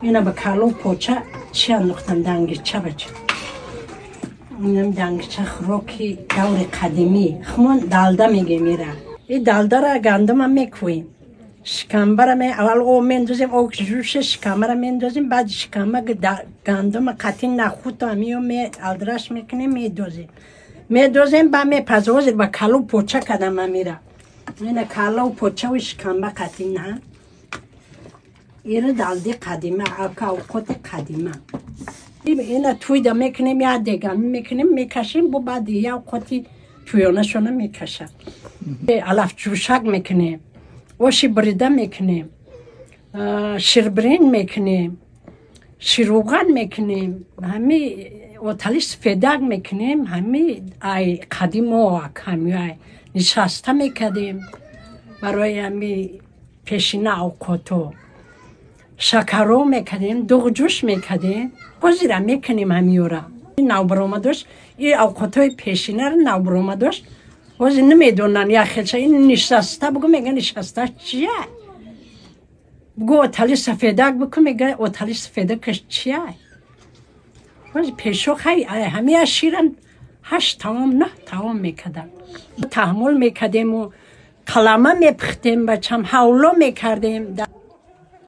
Ина ба калу поча чи андохтам, дангича бача. Инам дангича, хӯроки даври қадимӣ. Хумон далда мегем ира. И далдара гандума мекӯем. Шикамбара ме аввал об мендозем, об ҷӯша, шикамбара мендозем, баъд шикамба гандума қатӣ нахӯту амиё ме алдраш мекунем, медозем. Медозем, ба мепазем. Ҳозир ба калу поча кадам амира. Ина калу почаву шикамба қатӣ на. Ира далди қадима, ака авқоти қадима. Ина туйда мекунем, як дегами мекунем, мекашем, бо баъди як авқоти туёнашона мекашад. Алафҷӯшак мекунем, оши бурида мекунем, ширбирин мекунем, ширруған мекунем, ҳами отали сафедак мекунем, ҳами ай қадимо акамиай нишаста мекардем барои ҳами пешина авқото. Шакаро мекардем, дуғҷӯш мекардем, ҳозира мекунем ҳамиёра. Навбаромадош и авқотҳои пешинаро навбаромадош ҳозир намедонанд як хелша. Ин нишаста бугӯ, мега, нишаста чия? Бугӯ, отали сафедак бикун, мега, отали сафедакаш чия? Ҳозир пешо хай ҳамия ширан ҳашт таом, наҳ таом мекарданд, таҳаммул мекардему қалама мепухтем, бачам, ҳавло мекардем.